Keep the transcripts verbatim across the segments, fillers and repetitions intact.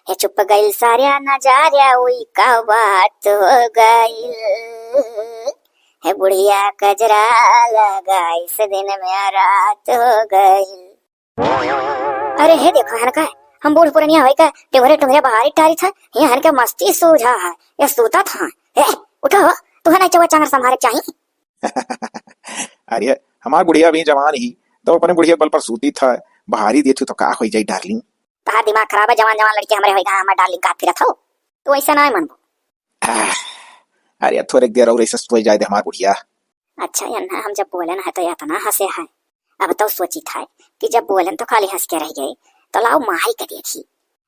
हे चुप गइल सारा नजारा, उई का बात हो गइल। हे बुढ़िया कजरा लगाइस दिन में रात हो गइल। अरे हे देखो हन का, हम बूढ़ पुरनिया होई का टुंगरे टुंगरे बहारी टारी था, ये हन के मस्ती सूझा है, ये सूता था। ए, उठो हो, तुहे नहीं चवा चांगर संभारे चाही। अरे, हमार बुढ़िया भी जवान ही, तो अपने बुढ़िया बल पर सूती था, बहारी देती तो का होई जाई डार्लिंग। तहार दिमाग खराब है, जवान जवान लड़के हमरे होई गा, हमार डार्लिंग का फिरत हो, तू ऐसा ना मनबो। आह, अरे थोड़े देर और ऐसे सोई जाए दे हमार बुढ़िया। अच्छा यन्ना, हम जब बोले ना है तो इतना हंसे है, अब तो सोची था कि जब बोले तो खाली हंस के रह गए, तो लाओ मारी के देखी,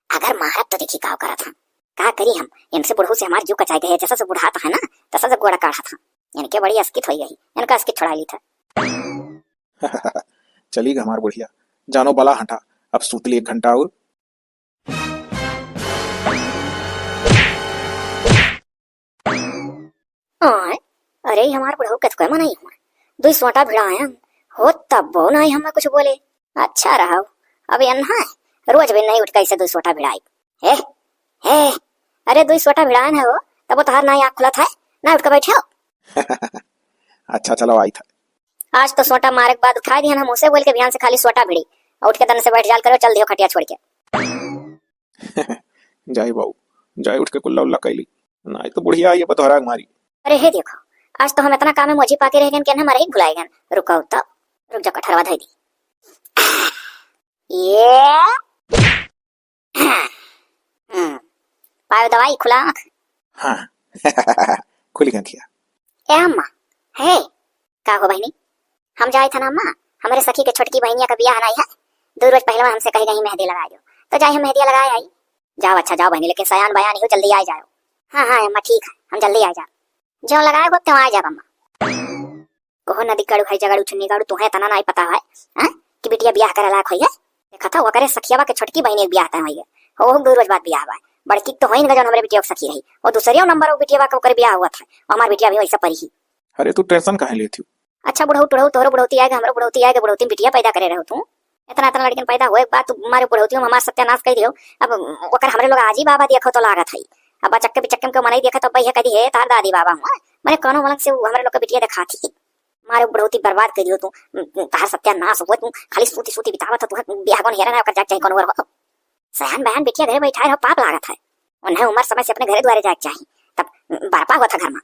अगर मारब तो देखी का करत हम। का करी हम, इनसे बुढ़ऊ से हमार जीव कचाई गए, जैसा से बुढ़ात है ना, तैसा से गोड़ा काढ़त हम। इनके बड़ी अस्कित होई गई, इनका अस्कित छोड़ा ली था। चली ग हमार बुढ़िया, जानो बला हटा, अब सूत ली एक घंटा और। आय, अरे, ई हमार बुढ़ऊ कथुआ मनई हुआ। दुई सोटा भिड़ायन, हो तब्बो नाई हमें कुछ बोले। अच्छा रहो, अब यन्हा है, रोज भी नहीं उठ के ऐसे दुई सोटा भिड़ाई। हे, हे, अरे, दुई सोटा भिड़ायन है हो, तब वो तोहार नाई आँख खुलत है, ना उठ के बैठे हो। अच्छा, चलो, आई था। आज तो सोटा मारे के बाद उठा दिहन हम उसे बोल के बिहान से खाली सोटा भिड़ी, और उठ के दन से बैठ जाल करो, चल दियो खटिया छोड़ के। जाए बाऊ, जाए उठ के कुल्ला उल्ला कैली, नाई तो बुढ़िया आई अब तोहरा के मारी। अरे हे देखो, आज तो हम इतना काम में मोजी पाके रह गन कि इन्हें मरे ही भुलाए गन। रुको तो, रुक जा, कठरवा धई दी। ये, हम्म, पायो दवाई, खुला आँख। हाँ, खुली आँखिया। ए अम्मा, हे, का हो बहिनी? हम जाए था ना अम्मा, हमरे सखी के छोटकी बहिनिया का बियाह नाई है, दो रोज पहले हमसे कहे गई मेहंदी लगा दो, तो जाए हम मेहंदी लगाए आई। जाओ, अच्छा जाओ बहिनी, लेकिन सयान बयान ही हो, जल्दी आ जाओ। हाँ हाँ अम्मा, ठीक है, हम जल्दी आ जाओ। जो लगाए हो, त्यों आ जाओ अम्मा। कहो नदी काड़ू, भाई जगाड़ू, चुन्नी काड़ू, तुहे तना नाई पता है, हैं? कि बिटिया बियाह करे लायक होई है? देखा था, ओकरे सखियावा के छोटकी बहिनी के बियाह तय होई है। हो, हो, दो रोज बाद बियाह बा। बड़की तो होइन गजन हमरे बिटिया के सखी रही। वो दूसरे नंबर वो बिटिया के ओकरे बियाह हुआ था। वो हमार बिटिया भी वैसा परी ही। अरे, तू tension काहे लेत हूँ? अच्छा, बुढ़ऊ टुढ़ऊ, तोहरो बुढ़ौती आएगा, हमरो बुढ़ौती आएगा, बुढ़ौती में बिटिया पैदा करे रहो तू। इतना, इतना लड़किन पैदा होए के बाद तू मारे बुढ़ौती में हमार सत्यानाश कर दियो। अब ओकर हमरे लोग आजी बाबा देखो तो लागत है। अब बचक्के बिचक्के में मनई देखत, अब भैया कह दी, "हे, तार दादी बाबा हुआ।" माने कौनो मलक से वो हमरे लोग के बिटिया दिखाती। मारे बुढ़ौती बर्बाद कर दियो तू, तहार सत्यानाश हो, तू खाली सूती सूती बितावत हो, तू बियाह कौन हेरा ना ओकर जाके चाही कौन ओर हो। सयान बयान बिटिया घरे बैठाए रहो, पाप लागत है। उन्हें उम्र समय से अपने घरे द्वारे जाए के चाही, तब बरपा होत है घर में।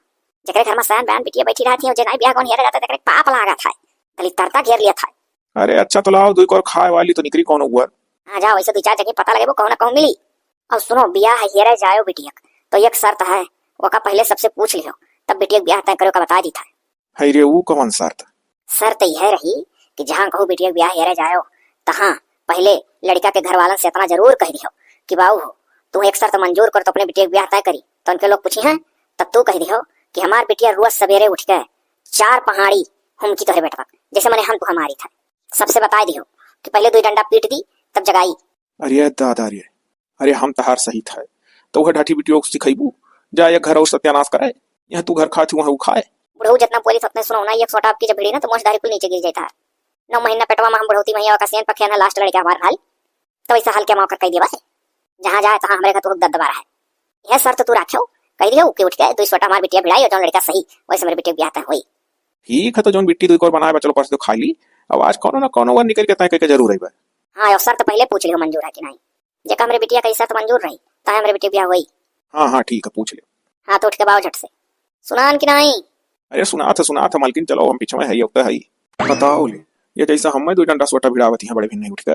जेकरे घर में सयान बयान बिटिया बैठी रहती है, जे नाई बियाह कौन हेरा जाता, तेकरे पाप लागत है, दलिद्दरता घेर लिया था। अरे अच्छा तो लाओ, दुई कोर खाए वाली तो निकरी कौन ओर। हाँ जाओ, वैसे दो चार जगह पता लगे वो कहूँ ना कहूँ मिली। और सुनो, बियाह हेरे जायो बिटिया क, तो एक शर्त है, ओका पहले सबसे पूछ लियो, तब बिटिया के बियाह तय करो का बता दी था। है रे, ऊ कौन शर्त? शर्त यह रही कि जहाँ कहूँ बिटिया के बियाह हेरे जायो, तहाँ पहले लड़का के घर वालन से इतना जरूर कह दियो कि बाऊ हो, तू एक शर्त मंजूर कर तो अपने बिटिया के बियाह तय करी। तो उनके लोग पूछी हैं, तब तू कह दियो कि हमार बिटिया रोज सवेरे उठ के चार पहाड़ी हुमकी तोहरे बेटवा, जैसे मने हम तुहा मारी था। सबसे बताए दियो कि पहले दो डंडा पीट दी, तब जगाई। अरे दादा रे, अरे हम तहार सही था, तो वह ढाठी बिटियो को सिखैबू, जा ये घर और सत्यानाश करे, यहाँ तू घर खात हूँ, वहाँ उ खाए। बुढ़ऊ जितना बोली उतने सुनो ना, एक सोटा आपकी जब भिड़ी ना तो मोछदारी कुल नीचे गिर जाता है। नौ महीना पेटवा में हम बुढ़ौती मैया का सेन पखे ना लास्ट लड़के हमार भाई, तो ऐसा हल्के मौका कह दिया भाई, जहाँ जाए तहाँ हमरे घर तो दबदबा रहे। यह शर्त तू रखो, कह दियो कि उठ के दो सोटा हमार बिटिया भिड़ाई और जौन लड़का सही वैसे मेरे बिटिया के ब्याह तय होई। ठीक है, तो जौन बिट्टी दो एक और बनाए बा, चलो परसों खा ली, अब आज कौनो ना कौनो बार निकल के तय करके जरूर अइबे। हाँ, और शर्त पहले पूछ लियो मंजूर है कि नहीं। जेका हमरे बिटिया का ई शर्त मंजूर रही, तय हमरे बिटिया के ब्याह होई। हाँ हाँ ठीक है, पूछ ले। हाँ तो उठ के बाओ झट से। सुनान कि नहीं? अरे सुनात है, सुनात है मालकिन, चलो हम पीछे में है, ये उठता है। बताओ ले, ये जैसा हमें दो डंडा सोटा भिड़ावत यहाँ बड़े भिन्न उठ के,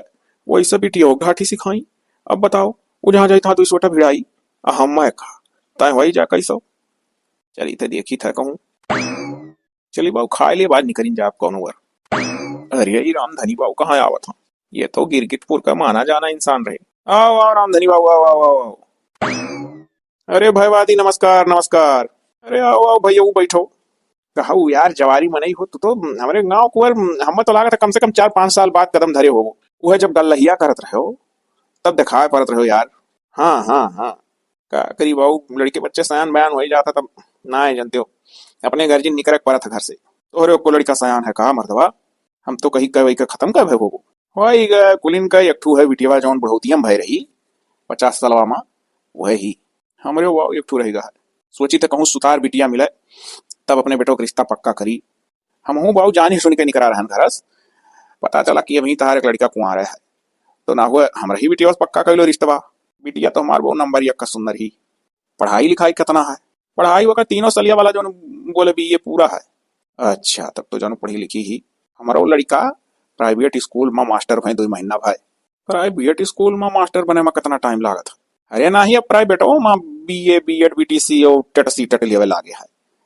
वैसे बिटिया हो घाटी सिखाई। अब बताओ, वो जहाँ जाई था दो सोटा भिड़ाई, आ हम मैं खा, तय वही जा कैसो। चली तो देखी था कहूँ। चली बाबू, खाए ले, बाद निकरिन जाब कौनो वर। अरे, ई रामधनी बाबू कहाँ आवत हन? ये तो गिरगिटपुर का माना जाना इंसान रहे। आओ, आओ, रामधनी बाबू, आओ, आओ, आओ, आओ। अरे, भयवादी, नमस्कार, नमस्कार। अरे, आओ, आओ, भैया, वो बैठो। कहू यार, जवारी मनई हो, तू तो हमरे गाँव कुंवर, हमें तो लागत है कम से कम चार पाँच साल बाद कदम धरे हो। वह जब गल्लहिया करत रहे हो, तब दिखाए पड़त रहे हो यार। हाँ, हाँ, हाँ। का करी बाबू, लड़के बच्चे सयान बयान हो ही जाता, तब ना है जानते हो, अपने गार्जियन निकरक पड़ा था घर से। तोहरे को लड़का सयान है का मर्दवा? हम तो कहीं का वही का खत्म कर भय होगो। वही का कुलिन का एक ठू है बिटिया जौन बुढ़ौतिया में भय रही, पचास सालवा मा वही। हमरे बाऊ एक ठो रहिगा है। सोची त कहूँ सुतार बिटिया मिले, तब अपने बेटो के रिश्ता पक्का करी। हमहूँ बाऊ जानी सुनी के निकरा रहन घरस। पता चला कि अभी तहार एक लड़का कुंवारे है। तो ना हुए, हमरे ही बिटिया से पक्का कइलो रिश्तवा। बिटिया तो हमार बाऊ नंबर एक का सुंदर ही। पढ़ाई लिखाई कितना है? पढ़ाई ओकर तीनों सलिया वाला जौन बोले बीए पूरा है। अच्छा, तब तो जानू पढ़ी लिखी ही। हमरो लड़का प्राइवेट स्कूल मा मास्टर भए दुई महीना भए। प्राइवेट स्कूल मा मास्टर बने मा कितना टाइम लागत है? अरे नाही, अब प्राइवेटो मा बीए, बीएड, बीटीसी और टेट सीटेट लेवे लागे है।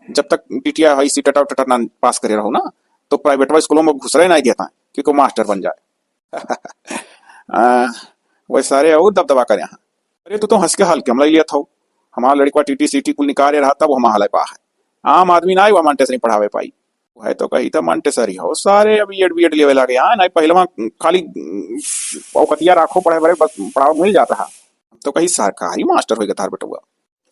जब तक बिटिया है सीटेट और टेट ना पास करे रहो ना, तो प्राइवेटवा स्कूलों मा घुसरे नहीं देता है कि कोई मास्टर बन जाए। आ, वै सारे और दबदबा करे हैं। अरे तू तो हँस के हल्के मा लइ लिया था। हमार लड़का टीटी सीटी कुल निकाले रहा तब हमार हलाई पा है। आम आदमी ना हुआ मांटेसरी पढ़ावे पाई। वह तो कही था मांटेसरी हो सारे अब बीएड बीएड लेवे लागे। हाँ, नहीं पहले वहाँ खाली औकतिया राखो पढ़े बरे बस पढ़ाओ मिल जाता है। तो कही सरकारी मास्टर होइगा तार बेटुआ।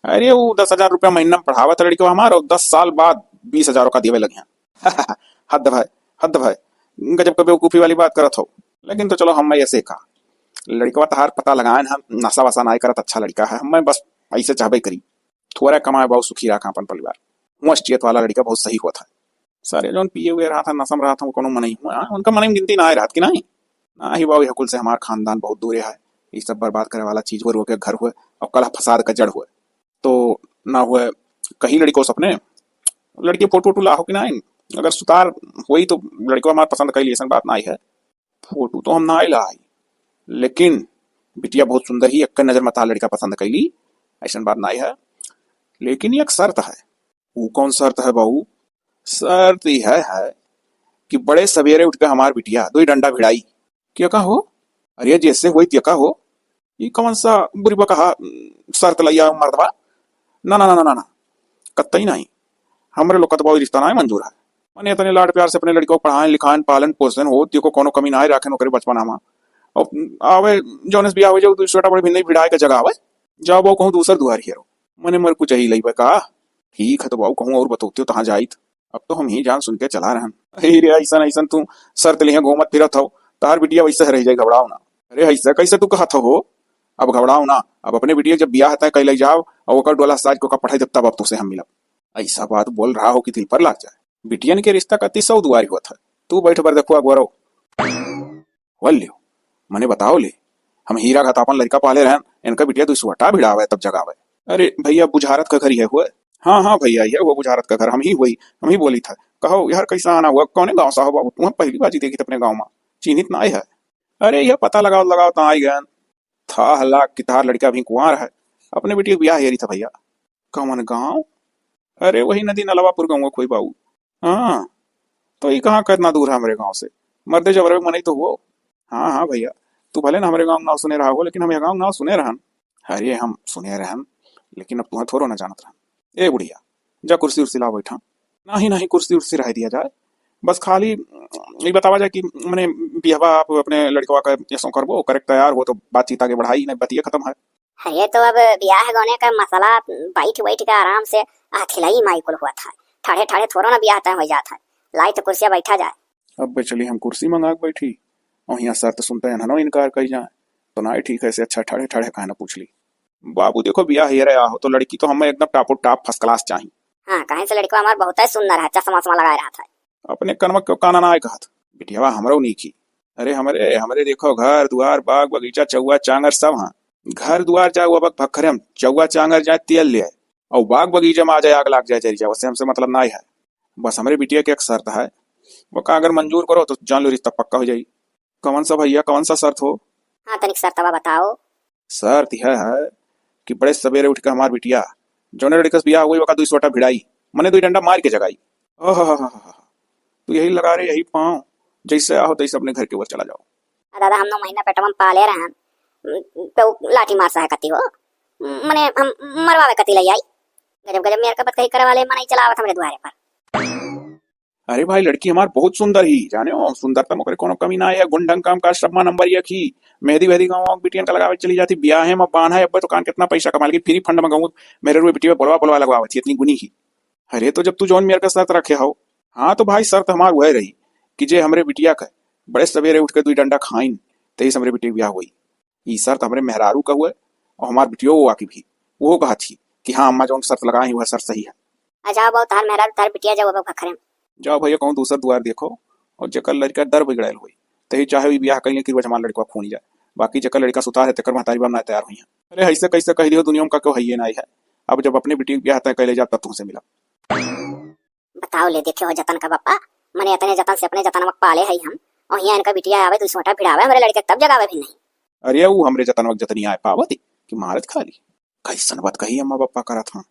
अरे वो दस हजार रुपया महीना मा पढ़ावत लड़का हमार और दस साल बाद बीस हजार का देवे लगे हैं। हद भाई, हद भाई, गजब का बेवकूफी वाली बात करत हो। लेकिन तो चलो हम ऐसे का लड़कवा तहार पता लगाएन हम, नशा वशा नाई करत, अच्छा लड़का है, हम बस ऐसे चाहबे करी। थोड़ा कमाए बाऊ सुखी रहा अपन परिवार। वंश चेत वाला लड़का बहुत सही होत है। सारे जौन पिए हुए रहा था, नशा मा रहा था, वो कोनो मनई हुआ, हाँ, उनका मनई मा गिनती ना आए रहत कि नहीं? ना ही बाऊ, यह कुल से हमार खानदान बहुत दूरे है। ये सब बर्बाद करे वाला चीज हुए, रोके घर हुए और कलह फसाद का जड़ हुए। तो ना हुए, कही लड़को सपने, लड़की फोटो वोटो लाहो कि नहीं? अगर सुतार हुई तो लड़को हमार पसंद कैली, ऐसन बात नहीं है। फोटो तो हम ना लाई, लेकिन बिटिया बहुत सुंदर ही, एक नजर मा तार लड़का पसंद कैली, ऐसन बात नहीं है। लेकिन एक शर्त है। वो कौन शर्त है बाऊ? शर्त यह है कि बड़े सवेरे उठ के हमार बिटिया दो ही डंडा भिड़ाई। क्या का हो? अरे जैसे हुई क्या का हो? ये कौन सा बुरी बका शर्त लैया मर्दवा? ना, ना, ना, ना, ना, ना। कतई नहीं। हमरे लोग का तो बाऊ रिश्ता ना है मंजूर है। मने इतने लाड प्यार से अपने लड़कों को पढ़ाएं, लिखाएं, पालन, पोषण हो, देखो कोनो कमी ना है, राखें ओकरे बचपना मा। और आवे, जौने से बियाह हो जाओ, दूसरा बड़े भिंडई भिड़ाए के जगह आवे। जाओ बाऊ कहूँ दूसर दुआर हेरो। मने मर कुछ यही लई बा का? ठीक है, तो बाऊ कहूँ और बतौते हो तहाँ जाइत। अब तो हम ही जान सुन के चला रहन। अरे रे, ऐसन, ऐसन तू शर्त लिहे घूमत फिरत हो, तहार बिटिया वैसे रह जाए, घबराओ ना। अरे ऐसा कैसे तू कहत हो? अब घबराओ ना, अब अपने बिटिया जब बियाह तय कैले जाओ और ओकर डोला साज को का पढ़ाई देब, तब अब तुसे हम मिलब। ऐसा बात बोल रहा हो कि दिल पर लाग जाए। बिटियन के रिश्ता कति सौ दुआरी होत है। तू बैठ बर देखो अगोरो। बोल लियो, मने बताओ ले, हम हीरा घात आपन लड़का पाले रहन, इनका बिटिया तू सुहटा भिड़ावे तब जगावे। अरे भैया, बुझारत का घर यह हुए? हाँ, हाँ भैया, यह हुआ बुझारत का घर, हम ही हुई, हम ही बोली था। कहो यार, कैसा आना हुआ, कौने गाँव सा हो बाबू? तुम्हें पहली बार ही देखी अपने गाँव मा, चिन्हित ना है। अरे यह पता लगाओ, लगाओ, तो आई गए। था हला कि तार लड़का अभी कुंवार है, अपने बिटिया के बियाह हेरी था भैया। कौन गाँव? अरे वही नदी नलवापुर गाँव कोई बाबू। हाँ, तो ये कहाँ कितना दूर है हमरे गाँव से? मर्दे जबरवे मनई तो हुओ। हाँ, हाँ भैया, तू भले ना हमरे गाँव नाव सुने रहा हो, लेकिन हम यह गाँव नाव सुने रहन। अरे हम सुने रहन, लेकिन अब तुम्हें थोड़ो ना जानत रहन। ए बुढ़िया, जा कुर्सी उर्सी ला बैठा। नाही, नाही, कुर्सी उर्सी रह दिया जाए। बस खाली ये बतावा जाए कि मने बिहवा आप अपने लड़कवा का यसो करबो, करे के तैयार हो तो बातचीत आगे बढ़ाई, नहीं बतिया खत्म है। अरे तो अब बियाह गौने का मसला बैठ बैठ के आराम से हथिलई माई कुल हुआ था। ठाढ़े ठाढ़े थोड़ो ना बियाह तय हो जात है। लाई तो कुर्सिया बैठा जाए। अब चली हम कुर्सी मंगा के बैठी और यहाँ शर्त सुनते हैं इन्हनो इनकार कर जाए तो ना ठीक है, ऐसे अच्छा ठाढ़े ठाढ़े काहे ना पूछ ली। बाबू देखो बियाह हेरे आहो तो लड़की तो हमें एकदम टापो टाप फर्स्ट क्लास चाही। हाँ, काहे से लड़का हमार बहुत ही सुंदर है, चश्मा वश्मा लगाए रहा था। अपने कनवा के काना ना आए कहत, बिटियावा हमरो नीकी। अरे हमरे, हमरे देखो घर दुआर बाग बगीचा चौवा चांगर सब हाँ। घर दुआर जाए वो बक भखरे हम चौवा चांगर जाए तेल ले आए और बाग बगीचा मा आ जाए आग लाग जाए जरी जाए, उससे हमसे मतलब ना है। बस हमरे बिटिया के एक शर्त है, वो का अगर मंजूर करो तो जान लो रिश्ता पक्का हो जाई। कौन सा भैया, कौन सा शर्त हो? हाँ, तनिक शर्तवा बताओ। शर्त यह है कि बड़े सवेरे उठ के हमार बिटिया, जौने लड़के से बियाह हुई, ओका दुई सोटा भिड़ाई, मने दुई डंडा मार के जगाई। ओह, तू यही लगा रे, यही पाँव, जैसे आहो तैसे अपने घर के ओर चला जाओ। आ दादा, हम नौ महीना पेटवा में पाले रहन, तो लाठी मार सहे कती हो, मने हम मरवावे कती ले आई। गजब गजब मेर का बतकही करे वाले मनई चलावत हमरे दुआरे पर। अरे भाई, लड़की हमार बहुत सुंदर ही, जाने हो, सुंदरता में ओकरे कोनो कमी ना है, गुण ढंग काम काज सब मा नंबर एक ही। मेहंदी वेहंदी गाँव वाँव बिटियन का लगावे चली जाती, बियाहे मा बान्हा है, अब्बे तो कान कितना पैसा कमा, लेकिन फ्री फंड मा गाँव मेरे रुए बिटिया बोलवा बोलवा लगवावत ही, इतनी गुनी ही। अरे तो जब तू जौन मेर का शर्त रखे हो, हाँ तो भाई शर्त हमार वह रही कि जे हमरे बिटिया का बड़े सवेरे उठ के दुई डंडा खाइन, तेईस हमरे बिटिया के बियाह हुई। ई शर्त हमरे मेहरारू का हुए, और हमार बिटियो वो आके भी, वो कहत ही कि हाँ अम्मा, जौन शर्त लगाए ही, वह शर्त सही है। अच्छा, अब तहार मेहरारू, तहार बिटिया जाओ अब खखरे में। जाओ भैया, कहूँ दूसर दुआर देखो, और जेकर लड़का दर बिगड़ायल होई, तही चाहे ई बियाह कइले कि रोज हमार लड़का खूनी जाए, बाकी जेकर लड़का सुता है, तेकर महतारी बाप ना तैयार होई हैं। अरे, ऐसे कैसे कह दियो, दुनिया में का क्यों है ये नहीं है। अब जब अपने बिटिया के बियाह तय कैले जाब, तब तुमसे मिलब। बताओ ले, देखे हो जतन का बापा, मने इतने जतन से अपने जतनवा के पाले है हम, और हियाँ इनका बिटिया आवे, दुई सोटा भिड़ावे हमरे लड़के, तब जगावे भी नहीं। अरे, वो हमरे जतनवा के जतनी आए पावती कि मारत खाली। कैसन बात कही अम्मा बापा करत हाँ।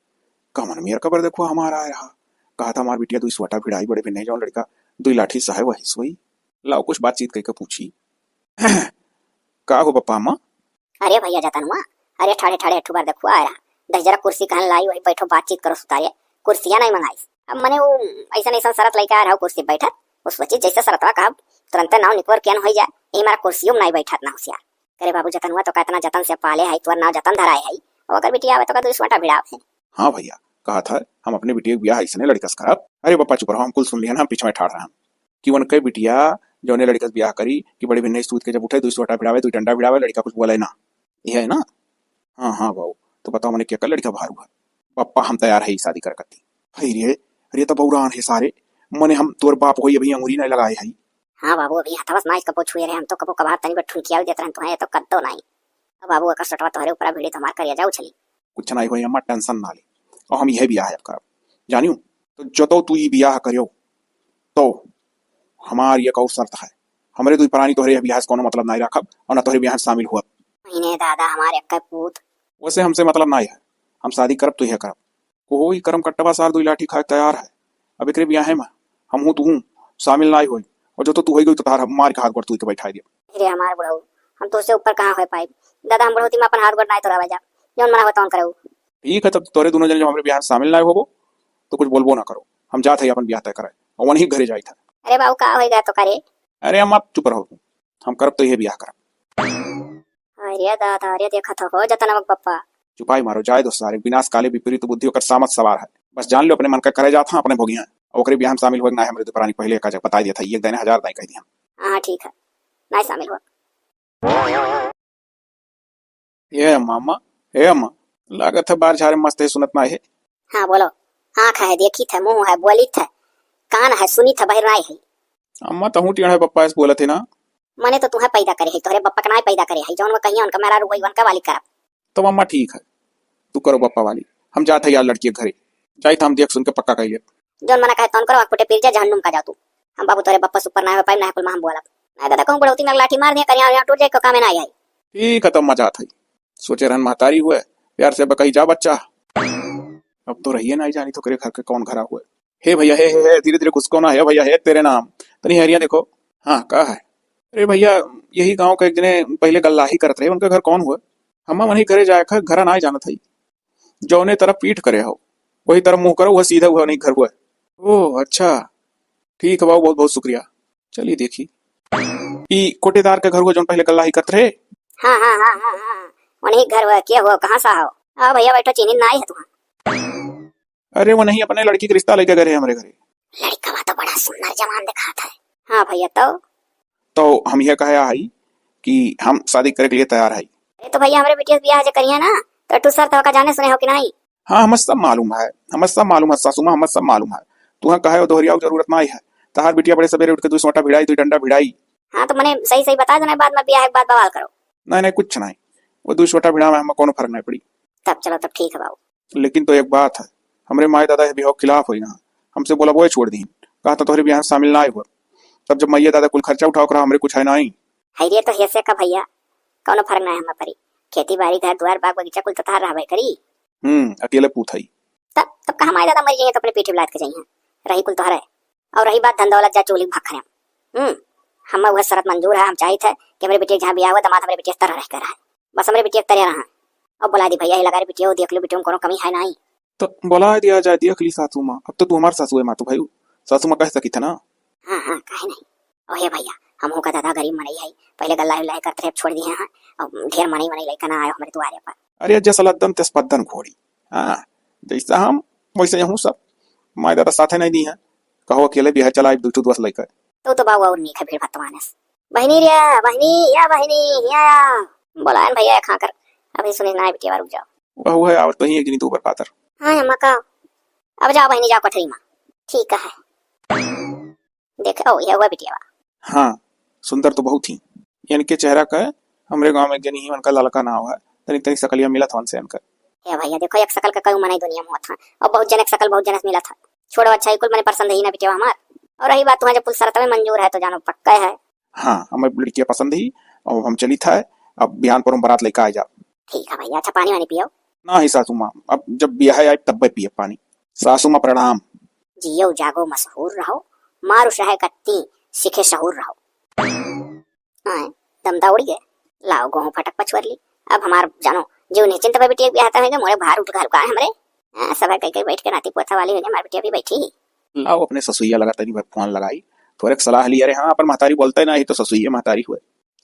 कमन मेर कबर देखो हमारा आए रहा। कहा था हमार बिटिया दुई सोटा भिड़ाई बड़े भी नहीं, जौन लड़का दुई लाठी सहे वही सोई। लाओ कुछ बातचीत करके पूछी। का हो बापा अम्मा? अरे भैया जतनुआ, अरे ठाड़े ठाड़े अठू बार देखुआ आ रहा। दस जरा कुर्सी कहन लाई, वही बैठो बातचीत करो सुतारे। कुर्सिया नहीं मंगाइस। अब मने वो ऐसा ऐसा शरत लइके आ रहा कुर्सी बैठत, वो सोची जैसे शरतवा कहब, तुरंते नाव निकोर केन होई जाए, यही मारा कुर्सियों में नहीं बैठत ना होशियार। करे बाबू जतनुआ तो का इतना जतन से पाले है, तोर नाव जतन धराए है, और अगर बिटिया आवे तो का दुई सोटा भिड़ावे। हाँ भैया, कहा था हम अपने बिटिया के बियाह ऐसने लड़का से करब। अरे बापा चुप रहो, हम कुल सुन लिया ना, हम पीछे में ठाड़ रहा हम। कि उनके बिटिया जौने लड़का से बियाह करी कि बड़े भिन्ने सूत के जब उठे, दुई सोटा भिड़ावे, दुई डंडा भिड़ावे, लड़का कुछ बोले ना। ये है ना? हाँ, हाँ बाबू, तो बताओ मने केकर लड़का भारू है? पप्पा हम तैयार है ई शादी करे खातिर। हई रे, अरे तो बौरान है सारे, मने हम तोर बाप होई अभी अंगुरी नहीं लगाए है। हाँ बाबू, अभी हथवा से नाच कबो छुए रहे, हम तो कबो कभार तनी पर ठुनकिया देत रहन, तुहे तो कद्दो नहीं। अब बाबू एकर सोटवा तोहरे ऊपर भिड़ी तो हमार करिया जाऊ छली। कुछ नहीं होई अम्मा, tension ना ले। और हम यह बियाह अब करब, जानियो। तो जतो तू ई बियाह करियो, तो हमार एक और शर्त है, हमरे दुई प्राणी तोहरे यह बियाह से कोनो मतलब नहीं रखब और ना तोहरे बियाह में शामिल हुआ। महीने दादा हमार एक पूत। वैसे हमसे मतलब नहीं है, हम शादी करब तो यह करब। कोई करम कट्टवा सार दुई लाठी खाए तैयार है। अब एकरे बियाहे में हम हूँ तू हूँ शामिल नहीं होई, और जो तो तू होई गई तो तार मार के हाथ गोड़ तू के बैठा दिया। अरे हमार बुढ़ऊ, हम तोसे ऊपर कहाँ होए पाइब? दादा, हम बुढ़ौती में अपन हाथ गोड़ नाय तोड़ावे जा, जौन मना हो तौन करऊ। ठीक है, तब तोरे दोनों जने जब हमरे बियाह में शामिल नाय होबो, तो कुछ बोलबो ना करो। हम जात है अपन बियाह तय करे, और वहीं घरे जाइत है। अरे बाबू, का होई गया तो करे? अरे अम्मा, चुप रहो तुम, हम करब तो ये बियाह करब। अरे दादा, अरे देखत हो जतनवा के पप्पा। चुपाई मारो, जाए दो सारे, विनाश काले विपरीत बुद्धि ओकर सामत सवार है। बस जान लो अपने मन का करे जात है, अपने भोगिया, ओकरे बियाह में शामिल होए के ना है हमरे दुपरानी, पहले का जब बताई दिया था, एक दाने हजार दाई कह दिया। हाँ ठीक है, नाय शामिल हुआ। ए अम्मा, अम्मा, ए अम्मा, लागत है बार झारे मस्त है, सुनत ना है। हाँ, बोलो। आँख है, देखित है, मुँह है, बोलित है, कान है, सुनित है, बहिर नाय है। अम्मा, तहूँ टेढ़ा पप्पा ऐसे बोलत है ना। मने तो तुहे पैदा करे है, तोहरे पप्पा के नाय पैदा करे है, जौन वो कहिया उनका मेहरारू वही उनका वाली करब। तब अम्मा, ठीक है, तू करो पप्पा वाली, हम जात है यार लड़की के घरे, जाइत हम देख सुन के पक्का कर ले। जौन मना कहे तौन करो, आँख फुटे पीर जा, जहन्नुम का जा तू। हम बाबू तोरे बप्पा सुपर ना हो पाई, ना कुल में हम बोलब। ना दादा कहूँ बुढ़ौती में लाठी मार दे, करिया यहाँ टूट जाए, को कामे ना आई। ठीक है, तब मैं जात है। सोचे रहन महतारी हुए, प्यार से बकही जा बच्चा। अब तो रहिए ना जानी तो करे घर के कौन घरा हुए। हे भैया, हे, हे, हे, धीरे धीरे घुसको ना, हे भैया, हे तेरे नाम। तनी हेरिया देखो। हाँ, का है? अरे भैया, यही गाँव का एक जने पहले गल्लाही करत रहे, उनका घर कौन हुआ? हम वही घरे जाए, घर, घरा ना जानत है। जौने तरफ पीठ करे हो, वही तरफ मुँह करो, वह सीधा हुआ नहीं घर हुआ। ओह, अच्छा, ठीक है बाबू, बहुत बहुत शुक्रिया। चलिए देखी, ई कोटेदार के घर हुआ, जौन पहले गल्लाही करत रहे। हाँ, हाँ, हाँ, हाँ, हाँ, उन्हीं घर हुआ, के हुआ, कहाँ सा हो? आओ भैया, बैठो, चीनी ना आई है तुम्हारा। अरे, वो नहीं, अपने लड़की के रिश्ता लेके गए रहे हमरे घरे। लड़का तो बड़ा सुंदर जवान दिखात है। हाँ भैया, तो? तो हम यह कहे आई कि हम शादी करे के लिए तैयार है। अरे तो भैया, हमरे बिटिया से बियाह जे करिए ना, तो एक ठो शर्त होका, जाने सुने हो कि नहीं? हाँ, हमें सब मालूम है, हमें सब मालूम है सासू माँ, हमें सब मालूम है। तुहाँ कहे वो दोहरियाओ जरूरत नहीं है। तहार बिटिया बड़े सवेरे उठ के दुई सोटा भिड़ाई, दुई डंडा भिड़ाई। हाँ, तो मने सही सही बता देना, बाद में बियाह के बाद बवाल करो। नहीं, नहीं, कुछ नहीं, वो दुई सोटा भिड़ा में हमें कोनो फर्क नहीं पड़ी। तब चलो, तब ठीक है बाबू। लेकिन तो एक बात है, हमरे माई दादा ये बियाह के खिलाफ होई ना, हमसे बोला वो छोड़ दी, कहा था तोहरे बियाह में शामिल ना हुआ। तब जब माई दादा कुल खर्चा उठाओ करा, हमरे कुछ है ना ही। है रे, तो हेसे का भैया, कौनो फर्क ना है हमें परी। खेती बाड़ी, घर द्वार, बाग बगीचा कुल तो तहार रहबे करी। हम्म, अकेले पूत है। तब, तब कहा माई दादा मर जाइए तो अपने पीठी बिलात के जाइए, रही कुल तोहरे। और रही बात धन दौलत जा चोली भाग खरे। हम्म, हमें वह शरत मंजूर है, हम चाहित है कि हमरे बिटिया के जहाँ बियाह हुआ, दामाद हमरे बिटिया तरह रह कर रहा है, बस हमरे बिटिया तरह रहा। और बुला दी भैया, ये लगा रे बिटिया, वो देख लो बिटिया में कोनो कमी है नहीं। तो बुला दिया जाए, देख ली सासू माँ, अब तो तू हमार सासू है माँ, तू भाई सासू माँ कह सकी था ना। हाँ, हाँ, काहे नहीं। ओहे भैया, हमहू का दादा गरीब मनई है, पहले गल्ला उल्ला करत रहे, अब छोड़ दिए हैं, अब ढेर मनई मनई लइका ना आयो हमरे दुआरे पर। अरे जस लद्दन तस पद्दन घोड़ी, हाँ, जैसा हम वैसे हूँ सब। माई दादा साथे नहीं दी है, कहो अकेले बिहार चला, एक दू ठो दोस्त लइका। तो, तो बाबू और नीक है भीड़ भत्तवानस। बहिनी रे, बहिनी, या बहिनी, या, या। बोलायन भैया, एक हाँकर। अभी सुने ना बिटिया, रुक जाओ। वह, वह आवत तो ही एक जनी दो बार पातर। हाँ अम्मा का। अब जाओ बहिनी, जाओ कोठरी मा। ठीक है। देख, ओ, यह हुआ बिटिया। हाँ, सुंदर तो बहुत ही। इनके चेहरा का, हमरे गाँव में एक जनी ही, उनका ललका नाव है, तनी तनी सकलिया मिलत हवन से इनकर। ए भैया, देखो, एक सकल का कई मनई दुनिया में होत हैं, और बहुत जने के सकल बहुत जने से मिलत है। छोड़ो, अच्छा, ई कुल मने पसंद ही ना बिटिया हमार। और रही बात, तुम्हें जब कुल शर्त में मंजूर है तो जानो पक्का है। हाँ, हमें लड़कियाँ पसंद ही, अब हम चलित है, अब बिहान पर हम बारात लेकर आ जाओ। ठीक है भैया, अच्छा पानी वानी पियो। ना ही सासू माँ, अब जब ब्याह आए तब पिए पानी। सासू माँ प्रणाम। जियो जागो मशहूर रहो, मारू चाहे कत्ती सीखे सहूर रहो। हाँ, दमदा उड़ी गए। लाओ गोहूँ फटक पछुअर ली। अब हमार जानो, जो निश्चिंत पे बिटिया ब्याह है, मोरे भार उठ घर का है हमरे। हाँ, सब है कई कई बैठ के नाती पोता वाली हो गए, हमार बिटिया भी बैठी। लाओ अपने ससुइया लगा तनी भर फोन लगाई, थोड़े सलाह लिया रे। हाँ, अपन महतारी बोलते ना ही तो ससुइया महतारी हुए।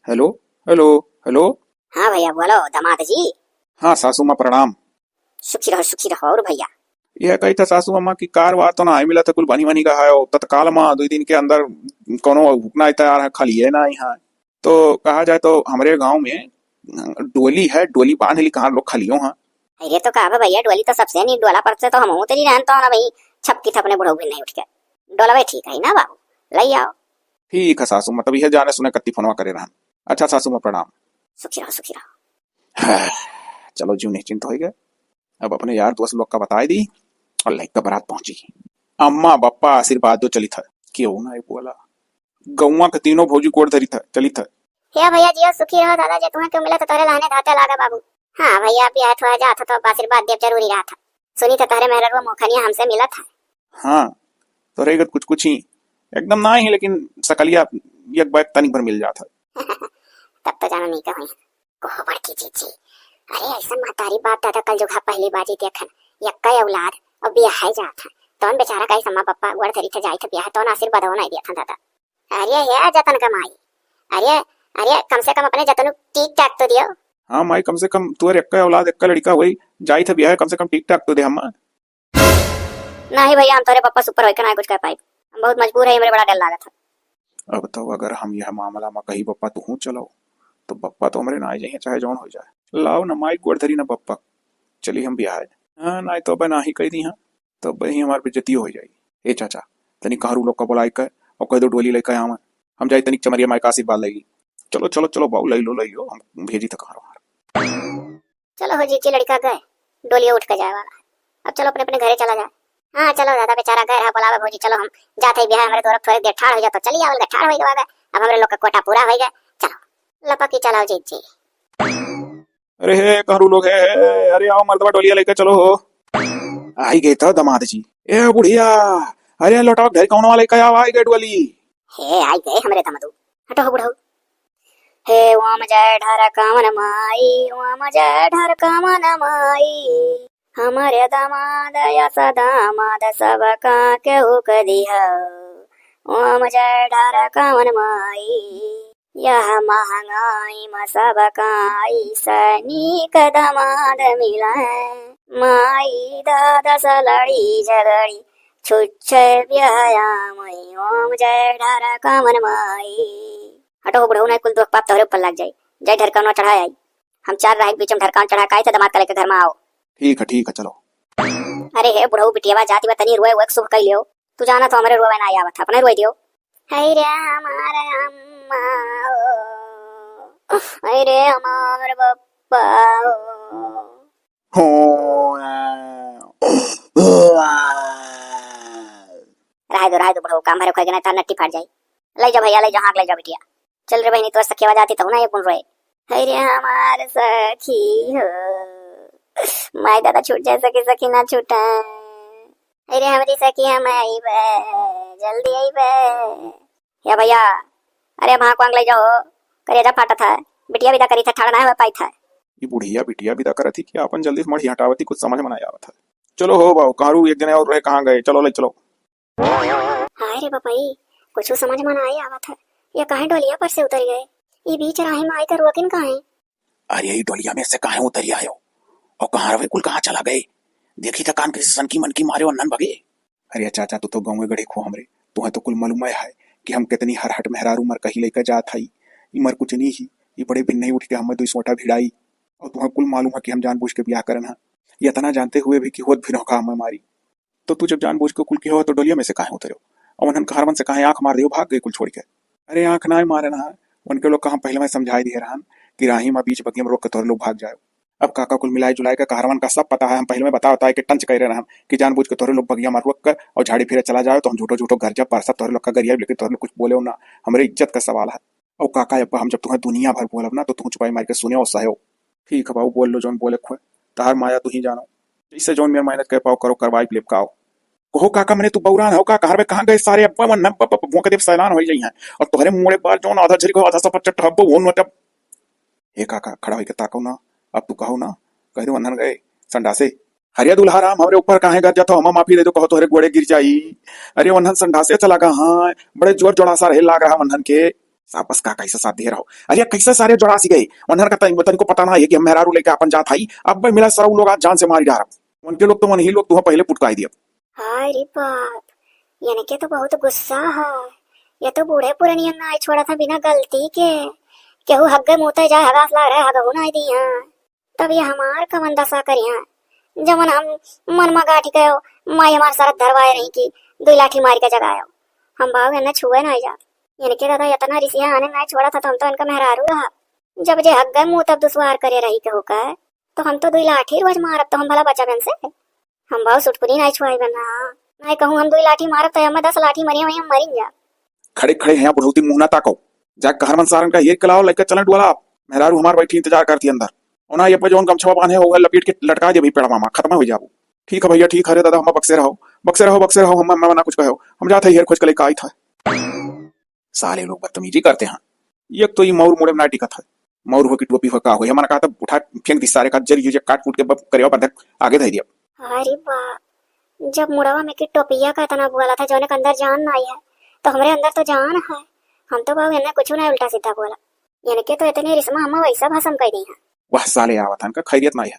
हेलो, हेलो, हेलो। हाँ भैया, बोलो दामाद जी। हाँ सासू माँ प्रणाम। सुखी रहो, सुखी रहो। और भैया? यह कही था सासू अम्मा कि कार वार तो ना आई मिला था, कुल बनी बनी का है, और तत्काल मा दुई दिन के अंदर कोनो हुकना इतना आ रहा, खाली है ना यहाँ। तो कहा जाए तो हमरे गाँव में, अ, डोली है, डोली बांध ली, कहाँ लोग खालियो हाँ। अरे तो का बा भैया, डोली तो सबसे नहीं, डोला पर से तो हम उतरी रहन तो ना भाई, छपकी थपने बुढ़ऊ भी नहीं उठ के। डोलवे ठीक है ना बाबू, लई आओ। ठीक है सासू, मतलब यह जाने सुने कत्ती फोनवा करे रहन। अच्छा सासू माँ प्रणाम। सुखी रहो, सुखी रहो। हाँ, चलो जीव निश्चिंत होइ गए। अब अपने यार दोस्त लोग का बताए दी और लइका बारात पहुंची। अम्मा बप्पा आशीर्वाद दो चलित है। केहू ना बोला। गौवा के तीनों भौजी गोड़ धरित है, चलित है। हे भैया जियो सुखी रहो दादा, जे तुम्हें क्यों मिला तो तोहरे लहने धाते लागा बाबू। हाँ भैया, अब यह थोड़ा जात हो तो आशीर्वाद देव जरूरी रहा था। सुनी तो तोहरे मेहररुआ मोखनिया हमसे मिलत है। हाँ, तोहरे गत कुछ कुछ ही, एकदम ना ही, लेकिन सकलिया एक बैग तनिक भर मिल जात है। तब तो जानो नहीं का हुई। कहो बड़की जीजी, अरे ऐसा महतारी बाप दादा कल जुगा पहली बाजी देखन, यक्का औलाद और बियाहे जात है। तौन बेचारा कई सम्मा पप्पा गोड़ धरी थे जाई थे बियाहे, तौन आशीर्वाद हो नहीं दिया था दादा। अरे हे जतन का माई, अरे, अरे कम से कम अपने जतन ठीक ठाक तो दियो। हाँ माई, कम से कम तुअर यक्का औलाद, यक्का लड़का हुई, जाई थे बियाहे, कम से कम ठीक ठाक तो दे हम। नाही भैया, हम तोरे पप्पा से ऊपर होइके ना कुछ कह पाई। हम बहुत मजबूर है, हमरे बड़ा डर लागत है। अब तो अगर हम यह मामला में कही पप्पा तुहूँ चलो, तो पप्पा तो हमरे ना जाइए, चाहे जौन हो जाए। लाओ ना माई गोड़ धरी ना पप्पा, चली हम बियाहे। हाँ, ना तो अब ना ही कह दी हाँ, तो अब ही हमार बेइज्जती हो जाई। ए चाचा, तनी कहरू लोग का बुलाई कर और कह दो डोली लेकर आवन। हम जाई तनिक चमरिया माई का आशीर्वाद लई। चलो, चलो, चलो बाऊ, लई लो, लई लो, हम भेजी तो कहरू हमार। चलो हो जीजी, लड़का गए, डोलिया उठ के जाए वाला है। अब चलो अपने अपने घरे चला जाए। हाँ चलो दादा, बेचारा गए रहा बोलावे भौजी, चलो हम जाते ही बिहार, हमरे द्वारा थोड़े देर ठाड़ हो जातो, चली आवल गए, ठाड़ हो गए, अब हमरे लोग का कोटा पूरा हो गए। चलो लपकी चलाओ जीजी। अरे हे कहरू लोग, हे, हे, अरे आओ मर्दवा, डोलिया लेके चलो हो। आई गए तो दामाद जी। ए बुढ़िया, अरे लोटावा घर कौन वाले का, आई गए डोली। हे आई गए हमरे दामादू, हटो हो बुढ़ऊ। हे ओम जय ढरकवन माई, ओम जय ढरकवन माई, हमरे दामाद यस दामाद सबका केहू के दिहा। ओम जय ढरकवन माई, यह महंगाई म सबका ऐसा नीक दामाद मिले। माई दादा से लड़ी झगड़ी छुच्छे व्यायाम। ओम जय ढरकवन माई। हटो हो बुढ़ऊ, नहीं कुल दुख पाप तोहरे ऊपर लग जाई। जाई ढरकवनवा चढ़ाए आई। हम चार राही के बीच में ढरकवन चढ़ा के आई थे, दामाद का लेके घर में आओ। ठीक है, ठीक है, चलो। अरे हे बुढ़ऊ, बिटियावा जाति बा, तनी रोए वोए के शुभ कई लियो। तू जाना तो हमरे रोए ना आवत, अपने रोए दियो। हाय रे हमार अम्मा ओ, हाय रे हमार बप्पा ओ। हो, आ, ओ, आ। रहे दो, रहे दो बुढ़ऊ, काम भरे खोए के ना, तार नट्टी फाट जाई। ले जाओ भैया, ले जाओ, हाँक ले जाओ बिटिया। चल रे बहिनी, तोर सखिया जाती तहु ना एक गुण रोए। हाय रे हमार सखी हो, माई दादा छूट जाए सखी, सखी ना छूटे। अरे हमरी सखी हम अइबे, जल्दी अइबे। या भैया, अरे अब हाँक वांक ले जाओ, करेजा फाटत है, बिटिया विदा करी थे, ठाड़ ना हुआ पाई थे। ई बुढ़िया बिटिया विदा करत ही कि आपन जल्दी से मढ़ी हटावती, कुछ समझ में ना आवत है। चलो हो बाऊ, कहरू एक जने और रहे, कहाँ गए, चलो ले चलो। हाय रे बपई, कुछ समझ में ना आवत है, ये काहे डोलिया पर से उतर गए, ये बीच राही में आई तो रोकिन काहे? अरे, ई डोलिया में से काहे उतरी आयो? और कहाँ रहे कुल, कहाँ चला गए? देखी तो कान किसी सनकी मनकी मारे और नन बगे। अरे चाचा, तू तो गाँवे गढ़े खो हमरे, तुहे तो कुल मालूम है कि हम कितनी हरहट मेहरारू मर कही लेकर जात हई। ई मर कुछ नहीं ही, ई बड़े भिन्न ही उठ के हमें दुई सोटा भिड़ाई। और तुहैं कुल मालूम है कि हम जानबूझ के बियाह करन है, यतना जानते हुए भी कि होत भी नौका हमें मारी। तो तू जब जानबूझ के कुल किहो है तो डोलिया में से काहे उतरो? और उन्हन कहरवन से काहे आंख मार दियो, भाग गए कुल छोड़ के? अरे आंख ना मारे ना, उनके लोग का हम पहले में समझाई दिए रहन कि राही में बीच बगिया में रोक के तोहरे लोग भाग जाओ। अब काका कुल मिलाई जुलाई के कहरवन का सब पता है, हम पहले में बता बताए के टंच करे रहन कि जानबूझ के तोहरे लोग बगिया में रोक कर और झाड़ी फिरे चला जाओ तो हम झूठो झूठो घर जब परसत तोहरे लोग का गरिया, लेकिन तोहरे लोग कुछ बोले ना, हमरे इज्जत का सवाल है। और काका अब हम जब तुहैं दुनिया भर बोलब ना तो तुहूँ चुपाई मार के सुने और सहो। ठीक है बाबू, बोल लो जौन बोले खुए, तहार माया तू ही जानो। जैसे जौन मेर मेहनत कर पाओ करो, करवाई लेब का हो। कहो काका, मने तू बौरान हो का? कहर बे कहाँ गए सारे? अब्बा मन नब्बा भोंक देव सैलान हो जाई हैं। और तोहरे मुड़े बाल जौन आधा झरी को आधा सफर चट्ट हब्बो वो नोटब। हे काका, खड़ा होइके ताको ना, अब तू कहो ना, कह दे वन्हन गए संडासे। हरिया दुल्हा राम, हमरे ऊपर काहे गरजत हो? हमा माफी दे दो, कहो तोहरे गोड़े गिर जाई। अरे वन्हन संडासे चला गा, हाँ, बड़े जोर जोड़ासा रहे लाग रहा वन्हन के। साबस काका, ऐसा साथ दिए रहो। अरे कैसे सारे जोड़ासी गए? वन्हन का तन-, तनिको पता ना है कि हम मेहरारू लेके अपन जात हई। अब भाई मिला सरऊ लोग आज जान से मारी डारब। उनके लोग तो वन्ही लोग तुहा पहले पुटकाई दिया। हाय रे बाप, इनके तो बहुत गुस्सा है। ये तो बूढ़े पुरनियन ना छोड़ा था बिना गलती के। केहू हग्गे मुँह ते जाए, हगास लाग रहे, हगहू ना दी हैं। तब ये हमार कवन दशा करिहैं, जवन हम मन मा गाठी कहो, माई हमार सरत धरवाए रही कि दुई लाठी मारी के जगायो। हम बाऊ एन्ने छुए नाई जात। इनके दादा इतना रिसिया आने नाई छोड़ा था, तो हम तो इनका मेहरारू रहा। जब जे हक गए मुँह तब दुश्वार करे रही केहू का, तो हम तो दुई लाठी रोज मारब, तो हम भला बचब इनसे? हम बाऊ सुटकुनी नाई छुआई बना, नाई कहूँ हम दुई लाठी मारब, तो हमें दस लाठी मरिए, वहीं हम मरिन जा। खड़े खड़े हैं बुढ़ौती, मुँह ना ताको। जा कहर मन सारन का हेर के लाओ, लइका चलन डुआला। मेहरारू हमार बैठी इंतजार करती अंदर। ओना ये पे जौन गमछवा बांधे हो, लपेट के लटका दे भाई पेड़वा मा, खत्म हो जाबू। ठीक है भैया, ठीक है रे दादा, हम बक्से रहो, बक्से रहो, बक्से रहो, हम, हम ना कुछ कहो, हम जात है हेर खोज के लेके आई था। साले लोग बदतमीजी करते हैं। एक तो ये मौर मुड़े में ना टिकत है, मौर हो कि टोपी हो का हो, ये मना कहा था उठा फेंक दी सारे का, जर ये काट कूट के बब करेवा बंधक आगे धर दिया। अरे बा, जब मुड़वा में की टोपिया का इतना बोला था, जौने के अंदर जान ना आई है, तो हमरे अंदर तो जान है। हम तो बाबू इन्हें कुछ नहीं उल्टा सीधा बोला, इनके तो इतनी रिश्मा हम वैसा भसम कर दी है। वह साले आवत हन का खैरियत ना है।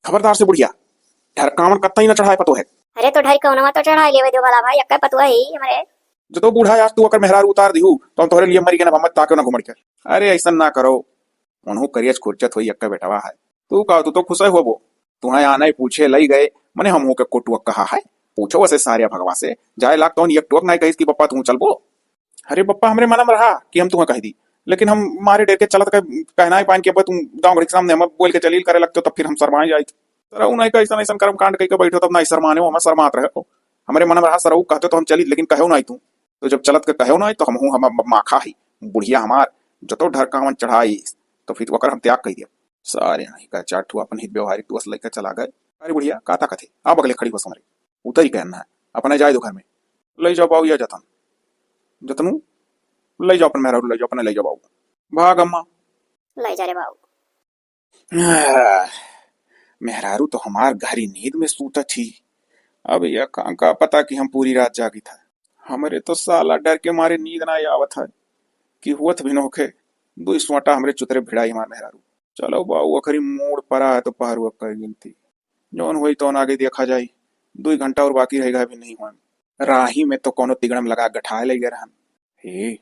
खबरदार से बुढ़िया, ढरकावन कत्ता ही ना चढ़ाए पतो है। अरे तो ढरकावनवा तो चढ़ाई लेवे दो भला भाई, अक्का पतुआ ही हमरे। जो तो बूढ़ा आज तू अगर मेहरारू उतार दिहू, तो हम तोहरे लिए मरी के ना भम्मत ताके ना घुमड़ के। अरे ऐसा ना करो, उन्हों करियच खुरचत होई अक्का बेटवा है। तू का, तू तो खुश होबो। तुहें आने पूछे लई गए, मने हम हो के कोटुआ कहा है। पूछो वसे सारे भगवा से, जाए लाग तो एक टोक नाई कहिस कि पप्पा तू चलबो। अरे पप्पा, हमरे मनम रहा कि हम तुहें कह दी, लेकिन हम मारे डर के चलत के कहनाई पाइन के अब तुम गाँव घर के सामने हम बोल के चलील करे लगते, तब फिर हम शर्माए जाइत। सरऊ नाई का ऐसन ऐसन कर्म कांड कई के बैठो, तब नाई शर्माने हो, हम शर्मात रहे हो। हमरे मनम रहा सरऊ कहते तो हम चली, लेकिन कहो नाई तू। तो जब चलत के कहो नाई तो हमहू हम माखा ही, बुढ़िया हमार जतो ढरकावन चढ़ाई, तो फिर ओकर हम त्याग कह दिया। सारे नाई का चार ठो अपन हित व्यवहारिक दोस्त लेके चला गए। अरे बुढ़िया, का ताकत है? आ बगले खड़ी हो हमरे। उतरी कहना है, अपने जाए दो घर में। ले जाओ बाऊ या जतन। जतनू, ले जाओ अपन मेहरारू, ले जाओ अपने, ले जाओ बाऊ। भाग अम्मा। ले जा रे बाऊ। आह, मेहरारू तो हमार गहरी नींद में सूतत ही। अब यह का, का पता कि हम पूरी रात जागी था। हमरे तो साला डर के मारे नींद ना आवत है कि हुवत भी न होखे। दुई सोटा हमरे चुतरे भिड़ाई हमार मेहरारू। चलो बाऊ, अखरी मूड़ परा है तो पहरुआ कर गिनती। जौन होई तौन आगे देखा जाई। दुई घंटा और बाकी रहेगा, अभी नहीं हुआ। राही में तो कोनो तिगड़म लगा गठाए ले गए रहन। हे,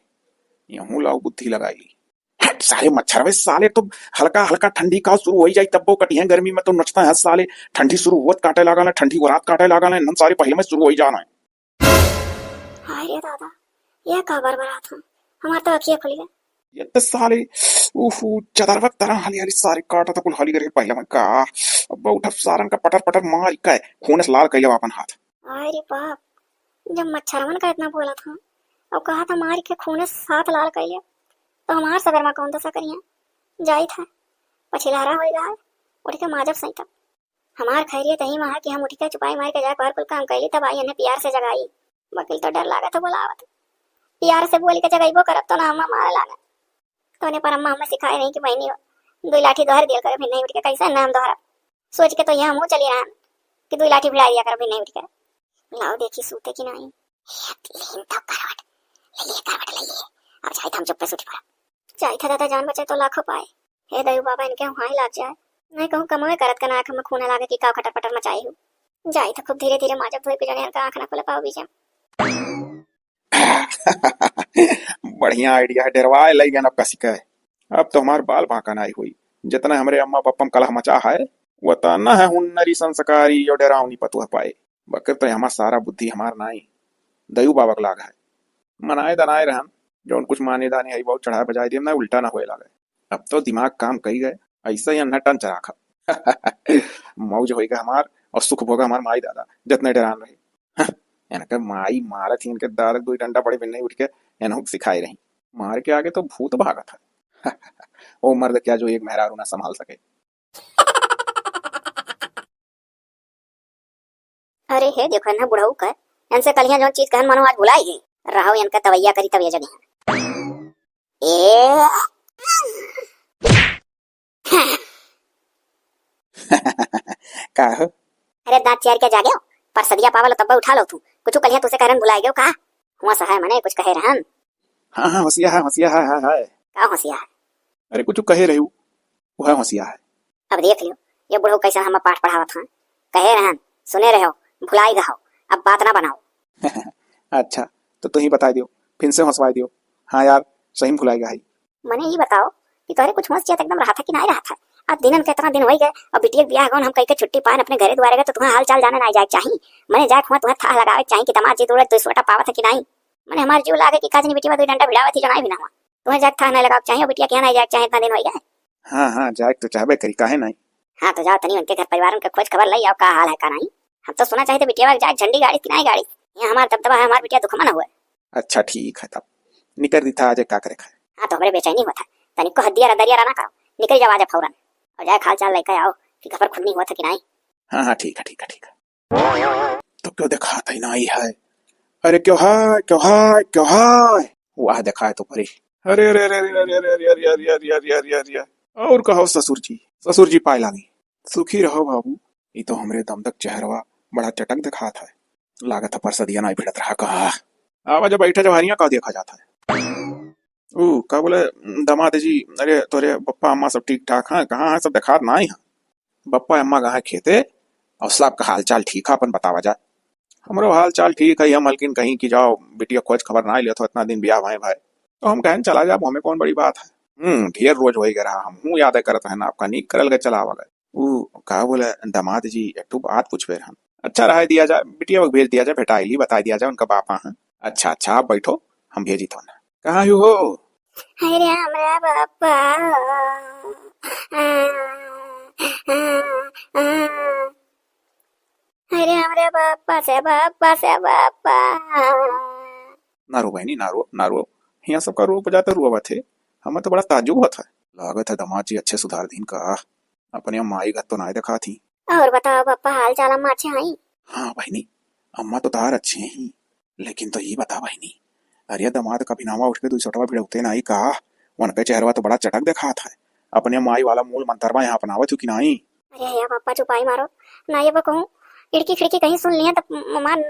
यहूँ लाओ बुद्धि लगाई ली। हट साले मच्छर, वे साले तो हल्का हल्का ठंडी का शुरू हो ही जाई, तब वो कटी है। गर्मी में तो नचता है साले, ठंडी शुरू होत काटे लागा ना, ठंडी वो रात काटे लागा ना, इन्हन सारे पहले में शुरू हो ही जाना है। हाय रे दादा, यह का बरबरात है? हमार तो अखिया खुल गया। ये तो साले, उफू, चदरवा तरह हली हली सारे काटा तो कुल हली करे पहले में का। अब उठब सारन का पटर पटर मार का, खून से लाल कइले अपन हाथ। हाय रे बाप, जब मच्छरवन का इतना बोला था और कहा था मार के खून से हाथ लाल कइले, तो हमार सबर में कौन दशा करिए? जाई था, पछिलहरा होई रहा, उठ के माजब सही तब। हमार खैरियत यही में है कि हम उठ के चुपाई मार के जाके और कुल काम कैली, तब आई इन्हें प्यार से जगाई। वकील तो डर लागत है बोलावत। प्यार से बोल के जगाइबो करब तो ना अम्मा मारे लागे। तोने पर अम्मा हमें सिखाए नहीं कि बहनी हो, दुई लाठी दोहर दिया करे, फिर नहीं उठ के कैसे ना हम दोहरा। सोच के तो यहाँ मुँह चली रहा कि दुई लाठी भिड़ा दिया करे, फिर नहीं उठ के। लाओ देखी सूते कि नहीं। लीन तो करवट, ले करवट ले। अब जाए हम चुप्पे से उठ पड़ा। जाई था दादा, जान बचे तो लाखों पाए। हे दयू बाबा, इनके वहाँ ही लाग जाए। नहीं कहूँ कमवे करत के ना आँख में खून लागे कि का खटर पटर मचाई हूँ। जाई था खूब धीरे धीरे माजब धोई के जने इनका आँख ना खुले पाओ बीच में। बढ़िया आइडिया है, डरवाए लई गए अब कसी के। अब तो हमार बाल बांका नाई होई। जितना हमरे अम्मा पप्पा में कलह मचा है, वतना है हुन्नरी संस्कारी और डरावनी पतोह पाए। बकर तो हमार सारा बुद्धि हमार नाई, दयू बाबा के लाग है। मनाए दनाए रहन, जौन कुछ माने दाने आई बहुत चढ़ाए बजाए दिए ना, उल्टा ना होए लागे। अब तो दिमाग काम कई गए, ऐसा ही अन्ना टन चराखा। मौज होएगा हमार और सुख भोगा हमार माई दादा, जितने डरान रहे। हं, इनके माई मारत ही इनके दादा दो डंडा बड़े बिन्ने उठ के इन्हों सिखाए रही। मार के आगे तो भूत भागत है। ओ मर्द क्या जो एक मेहरारू ना संभाल सके। अरे हे, देखो ना बुढ़ऊ का, इनसे कलियां जौन चीज कहन मनो आज भुलाई गई। रहो इनका तवैया करी तब ये जगह। ए का हो? अरे दांत चियार के जागे हो, परसदिया पावल तब उठा लो तू। कुछ कलियां तुसे कहन भुलाई गयो का? हुआ सहाय मने कुछ कहे रहन। हाँ, हाँ, होशिया है, होशिया है, है, है। का होशिया है? अरे, कुछ कहे रही, वह होशिया है। अब देख लियो, ये बुढ़ऊ कैसे हम पाठ पढ़ावत हैं। कहे रहन, सुने रहो, भुलाई गहो, अब बात ना बनाओ। अच्छा, तो तू ही बता दियो, फिर से हंसवाई दियो। हाँ यार, सही में भुलाई गई। मने ये बताओ कि तोहरे कुछ होश जियत एकदम रहा था कि नहीं रहा था? अब दिनन के इतना दिन हो गए, अब बिटिया के बियाह गौन हम कह के छुट्टी पाए अपने घरे द्वारे गए, तो तुम्हें हाल चाल जाने नहीं जाए के चाही। मने जाए हुआ तुम्हें थाह लगावे के चाही कि दामाद जी दौड़े दो सौ पावत है कि नहीं। मने हमार जीव लागे कि काजनी बिटिया दो डंडा भिड़ावत ही जनाई भी ना हुआ। तुम्हें जाके थाह नहीं लगावे के चाही, और बिटिया के यहाँ नहीं जाए के चाही, इतना दिन हो गया। हाँ, हाँ, जाए तो चाहबे करी, काहे नहीं? हाँ, तो जाओ तनी उनके घर परिवार, उनके खोज खबर ले आओ, का हाल है, का नहीं। हम तो सुना चाहिए बिटिया जाए झंडी गाड़ी कि नहीं गाड़ी। ये हमार दबदबा है, हमार बिटिया दुखमन हुए। अच्छा, ठीक है, तब निकर दी था आज, का करे खाए। हाँ, तो हमरे बेचैनी हुआ था, तनी को हद्दिया रदरिया ना करो, निकल जाओ आज फौरन, और जाए हाल चाल लेके आओ कि खबर खुदनी हुआ था कि नहीं। हाँ, हाँ, ठीक है, ठीक है, ठीक है। तो क्यों देखात ही नाई है? अरे क्यों है, क्यों है, क्यों है? वाह, देखाए तो परी। अरे, अरे, अरे, अरे, अरे, अरे, और कहो ससुर जी, ससुर जी पाए लागी। सुखी रहो बाबू। ई तो हमरे दमदक चेहरवा बड़ा चटक देखात है। लागत है परसदिया नाई भिड़त रहा का। आवा जब बैठे जब हरिया का देखा जाता है। ऊ, का बोले, दामाद जी, अरे, तोरे पप्पा अम्मा सब ठीक ठाक हैं? कहाँ हैं? सब देखात नाई हैं। बप्पा अम्मा गए खेते, और सबका हाल चाल ठीक है, अपन बतावा जाए। हमरो हाल चाल ठीक है, हम हल्किन कहीं कि जाओ, बिटिया खोज खबर ना लेत हो, इतना दिन बियाह भए भाई, तो हम कहन चला जाब, हमें कौन बड़ी बात है। हम्म, ढेर रोज होई गए रहा, हम हूँ याद करत रहन आपका, नीक करल गए, चलावा गए। ऊ का बोले, दामाद जी, एक ठो बात पूछबे रहन। अच्छा, रहे दिया जाए, बिटिया को भेज दिया जाए, भेटाई ली, बताई दिया जाए, उनका बापा हैं। अच्छा, अच्छा, आप बैठो, हम भेजी तो ना। कहाँ हो? अरे हमरा बापा। अरे हमरे बापा से, बापा से, बापा। ना रो बहनी, ना रो, ना रो। हियाँ सबका रो बजाते रोवत है। हमें तो बड़ा ताज्जुब होत है। लागत है दामाद जी अच्छे सुधार दीन का। अपने माई गत तो नाय देखात ही। और बताओ बापा, हाल चाल अम्मा अच्छे हई? हाँ बहनी, अम्मा तो तार अच्छे ही, लेकिन तो ई बता बहनी, अरे दामाद का बिनावा उठ के दुई सोटवा भिड़ौते नाई का? उनके चेहरवा तो बड़ा चटक देखात है। अपने माई वाला मूल मंतरवा यहाँ अपनावत हो कि नाई? अरे या बापा चुपाई मारो, ना ये कहूँ इड़की खिड़की कहीं सुन लिया तब म-, मान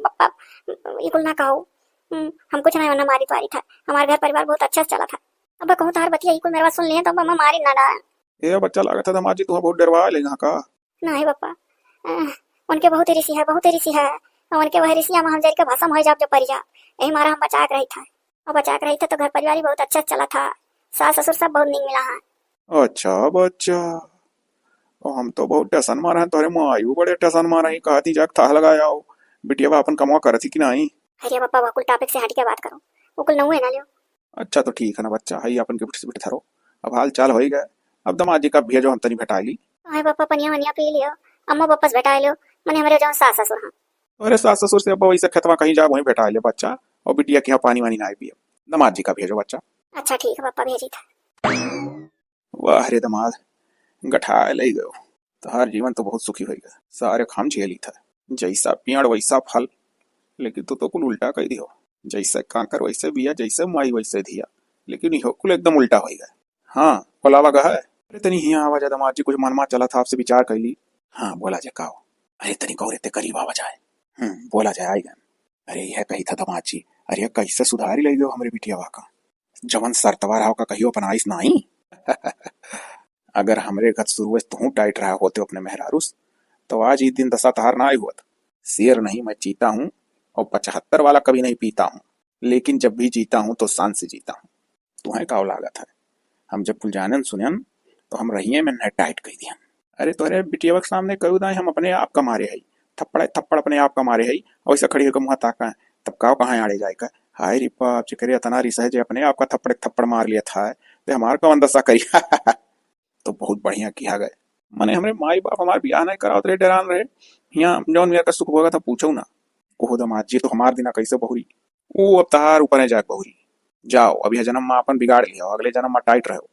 बापा ई कुल ना कहो। हम्म, हम कुछ ना, ना मारी पारी था, हमार घर परिवार बहुत अच्छा से चला था। अब कहूँ तार बतिया ई कुल मेरवा सुन लिया तब अम्मा मारी ना ना। ए बच्चा, लागत है दामाद जी तुहा बहुत डरवा ले यहाँ का। नहीं बापा, अ, उनके बहुत रिसी है, बहुत रिसी है। उनके वह रिसिया में हम जर के भसम हो जाब जो परिया। यही मारा हम बचा के रही था। और बचा के रही था तो घर परिवार ही बहुत अच्छा चला था। सास ससुर सब बहुत नीक मिला है। अच्छा बच्चा, ओ हम तो बहुत टेंशन मारा है, तोरे मायू बड़े टेंशन मारा है, कहती जाके थाह लगाया हो, बिटिया बा अपन कमवा करत ही कि नहीं? अरे बापा, वो कुल टॉपिक से हट के बात करो, वो कुल नहुए ना लियो। अच्छा तो ठीक है ना बच्चा, है अपन गिफ्ट विफ्ट धरो, अब हाल चाल हो ही गए, अब दामाद जी का भेजो हम तनी भेटा ली। अरे पापा, पनिया वनिया पी लियो, अम्मा वापस भेटा लियो, मने हमरे जौन सास ससुर हैं। अरे सास ससुर से अब वैसे खेतवा कहीं जाब वहीं भेटा ले बच्चा, और बिटिया के यहाँ पानी वानी ना पिए, दामाद जी का भेजो बच्चा। अच्छा ठीक है पापा, भेजी था। वाह रे दामाद, गठाए ले गयो। तोहार जीवन तो बहुत सुखी होइगा। सारे खाम झेली था, जैसा पेड़ वैसा फल, लेकिन तू तो कुल उल्टा कह दियो। जैसे कांकर वैसे बिया, जैसे माई वैसे धिया, लेकिन इहो कुल एकदम उल्टा होइगा। हाँ, बोलावा गा है। अरे तनी हियाँ आवा जा दामाद जी, कुछ मनमा चला था आपसे विचार कर ली। हाँ, बोला जा का हो? अरे तनी गौरे ते करीब आवा जाए। हम्म, बोला जाए, आइगन। अरे यह कही था दामाद जी, अरे कैसे सुधारी ले गयो हमरे बिटिया का। जवन सरतवा रहा का कहियो अपनाइस नाही। अगर हमरे घर शुरुए से तू टाइट रहा होते अपने मेहरारू से, तो आज ई दिन दशा तहार ना आई होत। शेर नहीं मैं चीता हूँ और पचहत्तर वाला कभी नहीं पीता हूँ, लेकिन जब भी जीता हूँ तो शान से जीता हूँ। तुम्हें का लागत है, हम जब कुल जानेन सुनेन, तो हम रहिए में न टाइट कह दिहन। अरे तोरे बिटियवा के सामने कहू दाई, हम अपने आप का मारे हई, थप्पड़ थप्पड़ अपने आप का मारे हई, और वैसे खड़ी होकर मुँह ताका है। तब का कहाँ आड़े जाए का? हाय रे बाप, जेकरे अतना रिस है जे अपने आप का थप्पड़ थप्पड़ मार लिया था, ते हमार कौन दशा करी? तो बहुत बढ़िया किहा गए। मने हमरे माई बाप हमार बियाह नहीं करावत रहे, डरान रहे। हियाँ जौन मेर का सुख भोगा था, पूछो ना। ओहो दमाद जी, तो हमार दिना कैसे बहुरी? ऊ अब तहार ऊपर है जाके बहुरी। जाओ, अभी जन्म में अपन बिगाड़ लिया, अगले जन्म में टाइट रहो।